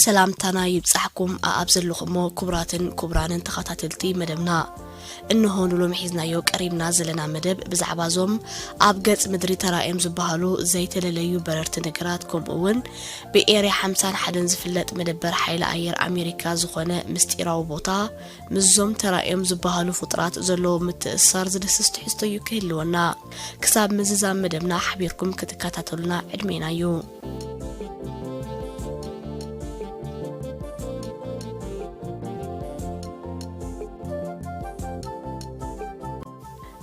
ሰላምታና ይብጻሕኩም ኣኣብ ዘለኹሞ ክቡራትን ክቡራንን ተኸታተልቲ መደብና። እንሆ ንሎሚ ሒዝናዮ ቀሪብና ዘለና መደብ ብዛዕባ እዞም ኣብ ገጽ ምድሪ ተራእዮም ዝበሃሉ ዘይተለለዩ በረርቲ ነገራት፣ ከምኡ እውን ብኤርያ ሓምሳን ሓደን ዝፍለጥ መደበር ሓይሊ ኣየር ኣሜሪካ ዝኾነ ምስጢራዊ ቦታ፣ ምስዞም ተራእዮም ዝበሃሉ ፍጡራት ዘለዎ ምትእስሳር ዝድስስ ትሕዝቶ እዩ ክህልወና። ክሳብ ምዝዛም መደብና ሓቢርኩም ክትከታተሉና ዕድሜና እዩ።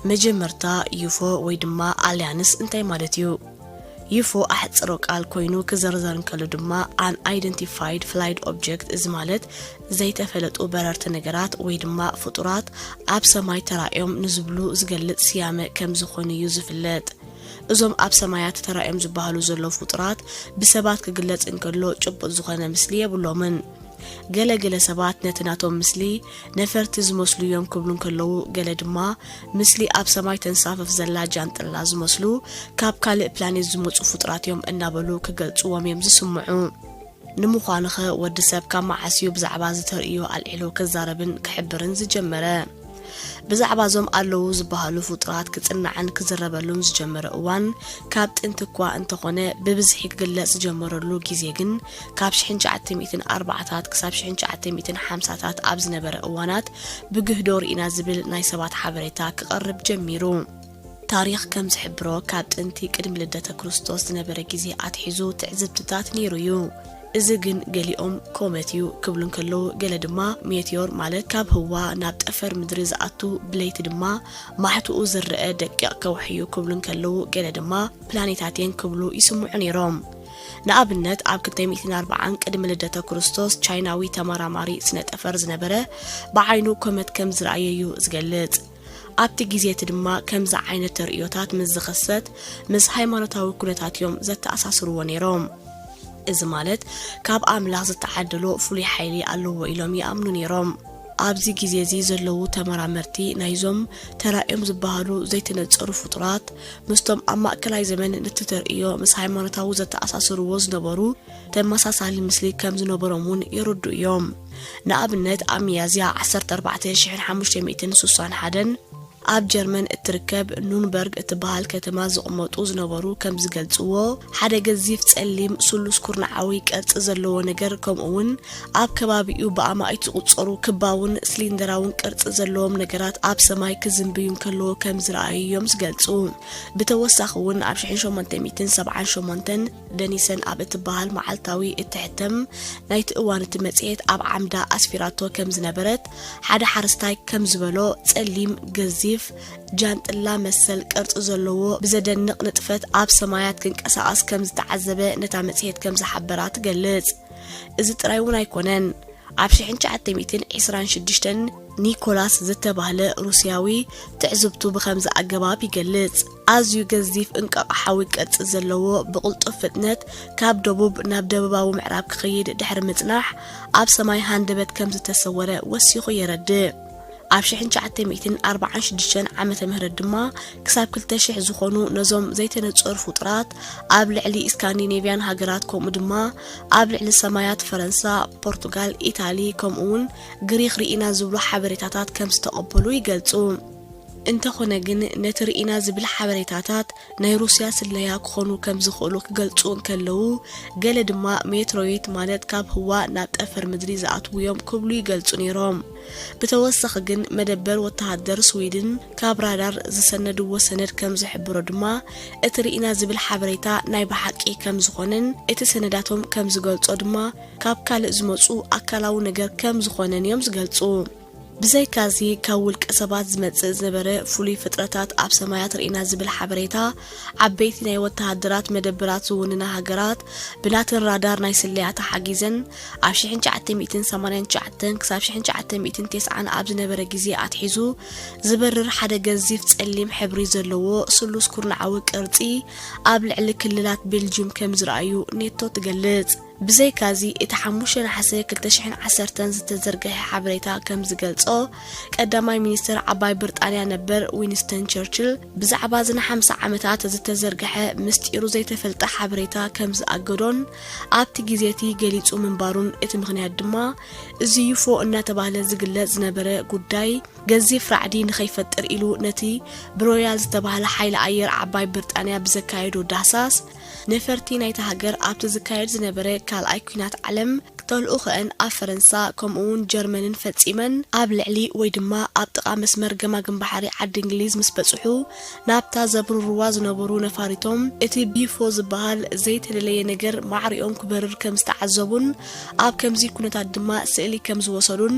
መጀመርታ፣ ዩፎ ወይ ድማ ኣልያንስ እንታይ ማለት እዩ? ዩፎ ኣሕጽሮ ቃል ኮይኑ ክዘርዘር እንከሎ ድማ፣ ኣን ኣይደንቲፋይድ ፍላይድ ኦብጀክት፣ እዚ ማለት ዘይተፈለጡ በረርቲ ነገራት ወይ ድማ ፍጡራት ኣብ ሰማይ ተራእዮም ንዝብሉ ዝገልጽ ስያመ ከም ዝኾነ እዩ ዝፍለጥ። እዞም ኣብ ሰማያት ተራእዮም ዝበሃሉ ዘለዉ ፍጡራት ብሰባት ክግለጽ እንከሎ ጭቡጥ ዝኾነ ምስሊ የብሎምን። ገለ ገለ ሰባት ነቲ ናቶም ምስሊ ነፈርቲ ዝመስሉ እዮም ክብሉ እንከለዉ፣ ገለ ድማ ምስሊ ኣብ ሰማይ ተንሳፍፍ ዘላ ጃንጥላ ዝመስሉ ካብ ካልእ ፕላኔት ዝመጹ ፍጡራት እዮም እናበሉ ክገልጽዎም እዮም ዝስምዑ። ንምዃኑኸ ወዲ ሰብ ካብ መዓስ እዩ ብዛዕባ እዚ ተርእዮ ኣልዒሉ ክዛረብን ክሕብርን ዝጀመረ? ብዛዕባ እዞም ኣለዉ ዝበሃሉ ፍጡራት ክጽናዕን ክዝረበሉን ዝጀመረ እዋን ካብ ጥንቲ እኳ እንተኾነ፣ ብብዝሒ ክግለጽ ዝጀመረሉ ግዜ ግን ካብ ሽሕን ትሽዓተ ሚእትን ኣርባዓታት ክሳብ ሽሕን ትሽዓተ ሚእትን ሓምሳታት ኣብ ዝነበረ እዋናት ብግህዶ ርኢና ዝብል ናይ ሰባት ሓበሬታ ክቐርብ ጀሚሩ። ታሪኽ ከም ዝሕብሮ፣ ካብ ጥንቲ ቅድሚ ልደተ ክርስቶስ ዝነበረ ግዜ ኣትሒዙ ትዕዝብትታት ነይሩ እዩ። እዚ ግን ገሊኦም ኮመት እዩ ክብሉ እንከለዉ፣ ገለ ድማ ሜትዮር፣ ማለት ካብ ህዋ ናብ ጠፈር ምድሪ ዝኣቱ ብለይቲ ድማ ማሕትኡ ዝረአ ደቂቕ ከውሒ እዩ ክብሉ እንከለዉ፣ ገለ ድማ ፕላኔታት እየን ክብሉ ይስምዑ ነይሮም። ንኣብነት፣ ኣብ ክልተ ሚእትን ኣርባዓን ቅድሚ ልደተ ክርስቶስ ቻይናዊ ተመራማሪ ስነ ጠፈር ዝነበረ ብዓይኑ ኮመት ከም ዝረኣየ እዩ ዝገልጽ። ኣብቲ ግዜ እቲ ድማ ከምዚ ዓይነት ተርእዮታት ምስ ዝኸሰት፣ ምስ ሃይማኖታዊ ኩነታት እዮም ዘተኣሳስርዎ ነይሮም። እዚ ማለት፣ ካብ ኣምላኽ ዝተዓደሎ ፍሉይ ሓይሊ ኣለዎ ኢሎም ይኣምኑ ነይሮም። ኣብዚ ግዜ እዚ ዘለዉ ተመራመርቲ፣ ናይዞም ተራእዮም ዝበሃሉ ዘይተነጸሩ ፍጡራት ምስቶም ኣብ ማእከላይ ዘመን ነቲ ተርእዮ ምስ ሃይማኖታዊ ዘተኣሳስርዎ ዝነበሩ ተመሳሳሊ ምስሊ ከም ዝነበሮም እውን የረድኡ እዮም። ንኣብነት፣ ኣብ ሚያዝያ ዓሰርተ ኣርባዕተ ሽሕን ሓሙሽተ ሚእትን ስሳን ሓደን ኣብ ጀርመን እትርከብ ኑንበርግ እትበሃል ከተማ ዝቕመጡ ዝነበሩ ከም ዝገልጽዎ፣ ሓደ ገዚፍ ጸሊም ስሉስ ኩርናዓዊ ቅርጺ ዘለዎ ነገር፣ ከምኡ እውን ኣብ ከባቢኡ ብኣማኢት ዝቑጸሩ ክባውን ስሊንደራውን ቅርጺ ዘለዎም ነገራት ኣብ ሰማይ ክዝንብዩ እንከለዉ ከም ዝረኣዩ እዮም ዝገልጹ። ብተወሳኺ እውን ኣብ ሽሕን ሸሞንተ ሚእትን ሰብዓን ሸሞንተን ደኒሰን ኣብ እትበሃል መዓልታዊ እትሕተም ናይቲ እዋን እቲ መጽሔት ኣብ ዓምዳ ኣስፊራቶ ከም ዝነበረት፣ ሓደ ሓረስታይ ከም ዝበሎ፣ ጸሊም፣ ገዚፍ፣ ጃንጥላ መሰል ቅርጺ ዘለዎ ብዘደንቕ ንጥፈት ኣብ ሰማያት ክንቀሳቐስ ከም ዝተዓዘበ ነታ መጽሔት ከም ዝሓበራ ትገልጽ። እዚ ጥራይ እውን ኣይኮነን። ኣብ ሽሕን ትሽዓተ ሚእትን ዕስራን ሽዱሽተን ኒኮላስ ዝተባህለ ሩስያዊ ትዕዝብቱ ብኸምዚ ኣገባብ ይገልጽ። ኣዝዩ ገዚፍ እንቃቕ ሓዊ ቅርጺ ዘለዎ፣ ብቕልጡፍ ፍጥነት ካብ ደቡብ ናብ ደቡባዊ ምዕራብ ክኸይድ ድሕሪ ምጽናሕ፣ ኣብ ሰማይ ሃንደበት ከም ዝተሰወረ ወሲኹ የረድእ። ኣብ ሽሕን ትሽዓተ ሚእትን ኣርባዓን ሽዱሽተን ዓመተ ምህረት ድማ ክሳብ ክልተ ሽሕ ዝኾኑ ነዞም ዘይተነጸሩ ፍጡራት ኣብ ልዕሊ ስካንዲኔቭያን ሃገራት፣ ከምኡ ድማ ኣብ ልዕሊ ሰማያት ፈረንሳ፣ ፖርቱጋል፣ ኢታሊ፣ ከምኡ እውን ግሪኽ ርኢና ዝብሉ ሓበሬታታት ከም ዝተቐበሉ ይገልጹ። እንተኾነ ግን፣ ነቲ ርኢና ዝብል ሓበሬታታት ናይ ሩስያ ስለያ ክኾኑ ከም ዝኽእሉ ክገልጹ እንከለዉ፣ ገለ ድማ ሜትሮይት፣ ማለት ካብ ህዋ ናብ ጠፈር ምድሪ ዝኣትዉ እዮም ክብሉ ይገልጹ ነይሮም። ብተወሳኺ ግን፣ መደበር ወተሃደር ስዊድን ካብ ራዳር ዝሰነድዎ ሰነድ ከም ዝሕብሮ ድማ፣ እቲ ርኢና ዝብል ሓበሬታ ናይ ብሓቂ ከም ዝኾነን፣ እቲ ሰነዳቶም ከም ዝገልጾ ድማ፣ ካብ ካልእ ዝመጹ ኣካላዊ ነገር ከም ዝኾነን እዮም ዝገልጹ። ብዘይካዚ፣ ካብ ውልቀ ሰባት ዝመጽእ ዝነበረ ፍሉይ ፍጥረታት ኣብ ሰማያት ርኢና ዝብል ሓበሬታ፣ ዓበይቲ ናይ ወተሃደራት መደብራት ዝውንና ሃገራት ብናተን ራዳር ናይ ስለያ ተሓጊዘን፣ ኣብ ሽሕን ትሽዓተ ሚእትን ሰማንያን ትሽዓተን ክሳብ ሽሕን ትሽዓተ ሚእትን ተስዓን ኣብ ዝነበረ ግዜ ኣትሒዙ ዝበርር ሓደ ገዚፍ ጸሊም ሕብሪ ዘለዎ ስሉስ ኩርናዓዊ ቅርጺ ኣብ ልዕሊ ክልላት ቤልጅዩም ከም ዝረኣዩ ኔቶ ትገልጽ። ብዘይካዚ እቲ ሓሙሽተ ነሓሰ ክልተ ሽሕን ዓሰርተን ዝተዘርግሐ ሓበሬታ ከም ዝገልጾ፣ ቀዳማይ ሚኒስትር ዓባይ ብርጣንያ ነበር ዊንስተን ቸርችል ብዛዕባ እዚ ንሓምሳ ዓመታት ዝተዘርግሐ ምስጢሩ ዘይተፈልጠ ሓበሬታ ከም ዝኣገዶን ኣብቲ ግዜ እቲ ገሊጹ ምንባሩን፣ እቲ ምኽንያት ድማ እዚ ዩፎ እናተባህለ ዝግለጽ ዝነበረ ጉዳይ ገዚፍ ራዕዲ ንኸይፈጥር ኢሉ ነቲ ብሮያል ዝተባህለ ሓይሊ ኣየር ዓባይ ብርጣንያ ብዘካየዶ ዳህሳስ፣ ነፈርቲ ናይታ ሃገር ኣብቲ ዝካየድ ዝነበረ ካልኣይ ኲናት ዓለም ተልእኾአን ኣብ ፈረንሳ ከምኡውን ጀርመንን ፈጺመን ኣብ ልዕሊ ወይ ድማ ኣብ ጥቓ መስመር ገማግም ባሕሪ ዓዲ እንግሊዝ ምስ በጽሑ፣ ናብታ ዘብርርዋ ዝነበሩ ነፋሪቶም እቲ ቢፎ ዝበሃል ዘይተደለየ ነገር ማዕሪኦም ክበርር ከም ዝተዓዘቡን ኣብ ከምዚ ኩነታት ድማ ስእሊ ከም ዝወሰዱን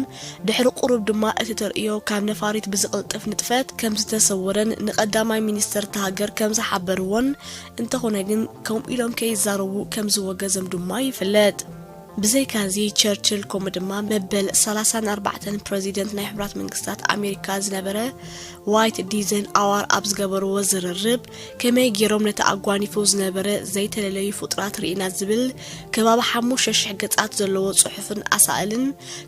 ድሕሪ ቁሩብ ድማ እቲ ተርእዮ ካብ ነፋሪት ብዝቕልጥፍ ንጥፈት ከም ዝተሰወረን ንቐዳማይ ሚኒስተር እታ ሃገር ከም ዝሓበርዎን፣ እንተኾነ ግን ከምኡ ኢሎም ከይዛረቡ ከም ዝወገዘም ድማ ይፍለጥ። ብዘይካዚ ቸርችል ከምኡ ድማ መበል ሰላሳን ኣርባዕተን ፕረዚደንት ናይ ሕቡራት መንግስታት ኣሜሪካ ዝነበረ ዋይት ዲዘን ኣዋር ኣብ ዝገበርዎ ዝርርብ ከመይ ገይሮም ነቲ ኣጓኒፉ ዝነበረ ዘይተለለዩ ፍጡራት ርኢና ዝብል ከባቢ ሓሙሽተ ሽሕ ገጻት ዘለዎ ጽሑፍን ኣሳእልን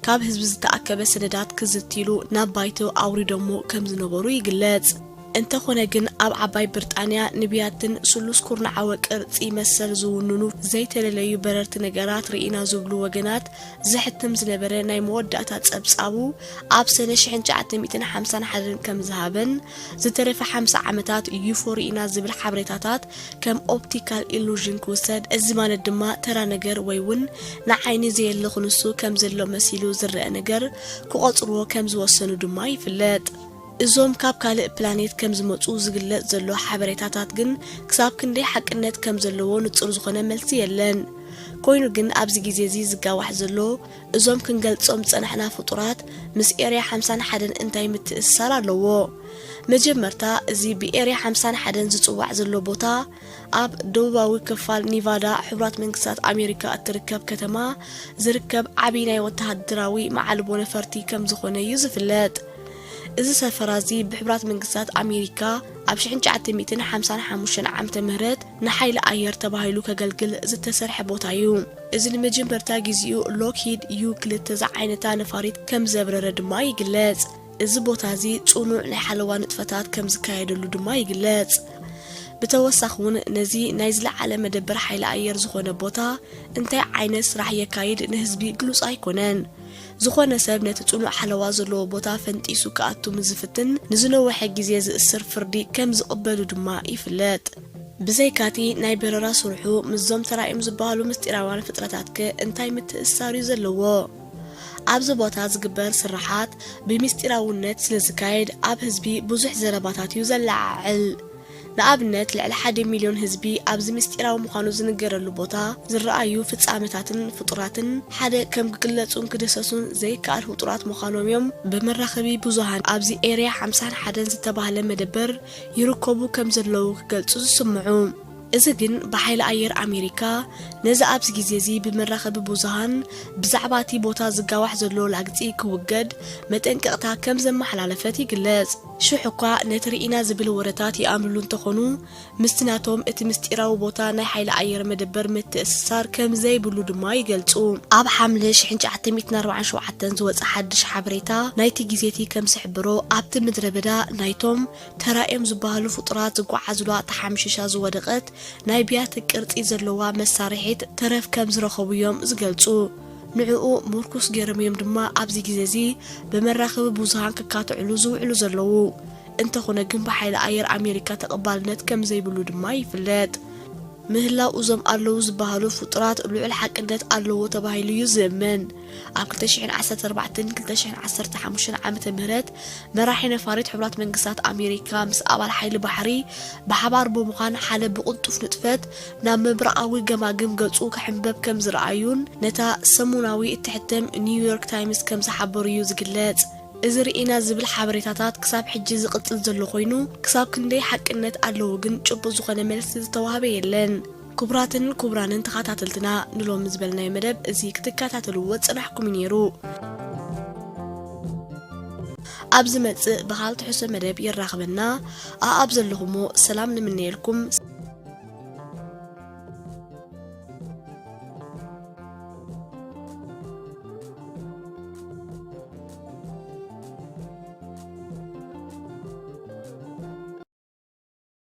ካብ ህዝቢ ዝተኣከበ ሰነዳት ክዝትይሉ ናብ ባይቶ ኣውሪዶሞ ከም ዝነበሩ ይግለጽ። እንተኾነ ግን ኣብ ዓባይ ብርጣንያ ንብያትን ስሉስ ኩርናዓዊ ቅርጺ መሰል ዝውንኑ ዘይተለለዩ በረርቲ ነገራት ርኢና ዝብሉ ወገናት ዘሕትም ዝነበረ ናይ መወዳእታ ጸብጻቡ ኣብ ሰነ ሽሕን ትሽዓተ ሚእትን ሓምሳን ሓደን ከም ዝሃበን ዝተረፈ ሓምሳ ዓመታት ዩፎ ርኢና ዝብል ሓበሬታታት ከም ኦፕቲካል ኢሉዥን ክውሰድ፣ እዚ ማለት ድማ ተራ ነገር ወይ እውን ንዓይኒ ዘየለ ክንሱ ከም ዘሎ መሲሉ ዝረአ ነገር ክቖጽርዎ ከም ዝወሰኑ ድማ ይፍለጥ። እዞም ካብ ካልእ ፕላኔት ከም ዝመጹ ዝግለጽ ዘሎ ሓበሬታታት ግን ክሳብ ክንደይ ሓቅነት ከም ዘለዎ ንጹር ዝኾነ መልሲ የለን። ኮይኑ ግን ኣብዚ ግዜ እዚ ዝጋዋሕ ዘሎ እዞም ክንገልጾም ዝጸናሕና ፍጡራት ምስ ኤርያ ሓምሳን ሓደን እንታይ ምትእስሳር ኣለዎ? መጀመርታ እዚ ብኤርያ ሓምሳን ሓደን ዝጽዋዕ ዘሎ ቦታ ኣብ ደቡባዊ ክፋል ኒቫዳ ሕቡራት መንግስታት ኣሜሪካ እትርከብ ከተማ ዝርከብ ዓቢ ናይ ወተሃደራዊ መዓልቦ ነፈርቲ ከም ዝኾነ እዩ ዝፍለጥ። እዚ ሰፈራ እዚ ብሕቡራት መንግስታት ኣሜሪካ ኣብ ሽሕን ትሽዓተ ሚእትን ሓምሳን ሓሙሽተን ዓመተ ምህረት ንሓይሊ ኣየር ተባሂሉ ከገልግል ዝተሰርሐ ቦታ እዩ። እዚ ንመጀመርታ ግዜኡ ሎክሂድ ዩ ክልተ ዝዓይነታ ነፋሪት ከም ዘብረረ ድማ ይግለጽ። እዚ ቦታ እዚ ጽኑዕ ናይ ሓለዋ ንጥፈታት ከም ዝካየደሉ ድማ ይግለጽ። ብተወሳኺ እውን ነዚ ናይ ዝለዓለ መደበር ሓይሊ ኣየር ዝኾነ ቦታ እንታይ ዓይነት ስራሕ የካይድ ንህዝቢ ግሉጽ ኣይኮነን። ዝኾነ ሰብ ነቲ ጽኑዕ ሓለዋ ዘለዎ ቦታ ፈንጢሱ ክኣቱ ምስ ዝፍትን ንዝነውሐ ግዜ ዝእስር ፍርዲ ከም ዝቕበሉ ድማ ይፍለጥ። ብዘይካቲ ናይ በረራ ስርሑ ምስዞም ተራእዮም ዝበሃሉ ምስጢራውያን ፍጥረታትከ እንታይ ምትእስሳር እዩ ዘለዎ? ኣብዚ ቦታ ዝግበር ስርሓት ብምስጢራውነት ስለ ዝካየድ ኣብ ህዝቢ ብዙሕ ዘረባታት እዩ ዘለዓዕል። ንኣብነት ልዕሊ ሓደ ሚልዮን ህዝቢ ኣብዚ ምስጢራዊ ምዃኑ ዝንገረሉ ቦታ ዝረኣዩ ፍጻመታትን ፍጡራትን ሓደ ከም ክግለጹን ክድህሰሱን ዘይከኣል ፍጡራት ምዃኖም እዮም ብመራኸቢ ብዙሃን ኣብዚ ኤርያ ሓምሳን ሓደን ዝተባህለ መደበር ይርከቡ ከም ዘለዉ ክገልጹ ዝስምዑ። እዚ ግን ብሓይሊ ኣየር ኣሜሪካ ነዚ ኣብዚ ግዜ እዚ ብመራኸቢ ብዙሃን ብዛዕባ እቲ ቦታ ዝጋዋሕ ዘሎ ላግጺ ክውገድ መጠንቀቕታ ከም ዘመሓላለፈት ይግለጽ። ሽሕ እኳ ነቲ ርኢና ዝብል ወረታት ይኣምንሉ እንተኾኑ፣ ምስቲ ናቶም እቲ ምስጢራዊ ቦታ ናይ ሓይሊ ኣየር መደበር ምትእስሳር ከም ዘይብሉ ድማ ይገልጹ። ኣብ ሓምለ ሽሕን ትሽዓተ ሚእትን ኣርባዓን ሸውዓተን ዝወጸ ሓድሽ ሓበሬታ ናይቲ ግዜቲ ከም ዝሕብሮ፣ ኣብቲ ምድረ በዳ ናይቶም ተራእዮም ዝበሃሉ ፍጡራት ዝጓዓዙላ ተሓምሺሻ ዝወደቐት ናይ ብያቲ ቅርጺ ዘለዋ መሳርሒት ተረፍ ከም ዝረኸቡ እዮም ዝገልጹ። ንዕኡ ምርኩስ ገይሮም እዮም ድማ ኣብዚ ግዜ እዚ ብመራኸቢ ብዙሃን ክካትዕሉ ዝውዕሉ ዘለዉ። እንተኾነ ግን ብሓይሊ ኣየር ኣሜሪካ ተቐባልነት ከም ዘይብሉ ድማ ይፍለጥ። ምህላው እዞም ኣለዉ ዝበሃሉ ፍጡራት ልዑል ሓቅነት ኣለዎ ተባሂሉ እዩ ዝእመን። ኣብ ክልተ ሽሕን ዓሰርተ ኣርባዕተን ክልተ ሽሕን ዓሰርተ ሓሙሽተን ዓመተ ምህረት መራሒ ነፋሪት ሕቡራት መንግስታት ኣሜሪካ ምስ ኣባል ሓይሊ ባሕሪ ብሓባር ብምዃን ሓደ ብቕልጡፍ ንጥፈት ናብ ምብራቓዊ ገማግም ገጹ ክሕንበብ ከም ዝረኣዩን ነታ ሰሙናዊ እትሕተም ኒውዮርክ ታይምስ ከም ዝሓበሩ እዩ ዝግለጽ። እዚ ርኢና ዝብል ሓበሬታታት ክሳብ ሕጂ ዝቕጽል ዘሎ ኮይኑ፣ ክሳብ ክንደይ ሓቅነት ኣለዎ ግን ጭቡጥ ዝኾነ መልሲ ዝተዋህበ የለን። ክቡራትን ክቡራንን ተኸታተልትና፣ ንሎሚ ዝበልናዮ መደብ እዚ ክትከታተልዎ ዝጸናሕኩም እዩ ነይሩ። ኣብ ዝመጽእ ብኻልእ ትሕዝቶ መደብ የራኽበና። ኣኣብ ዘለኹሞ ሰላም ንምነየልኩም።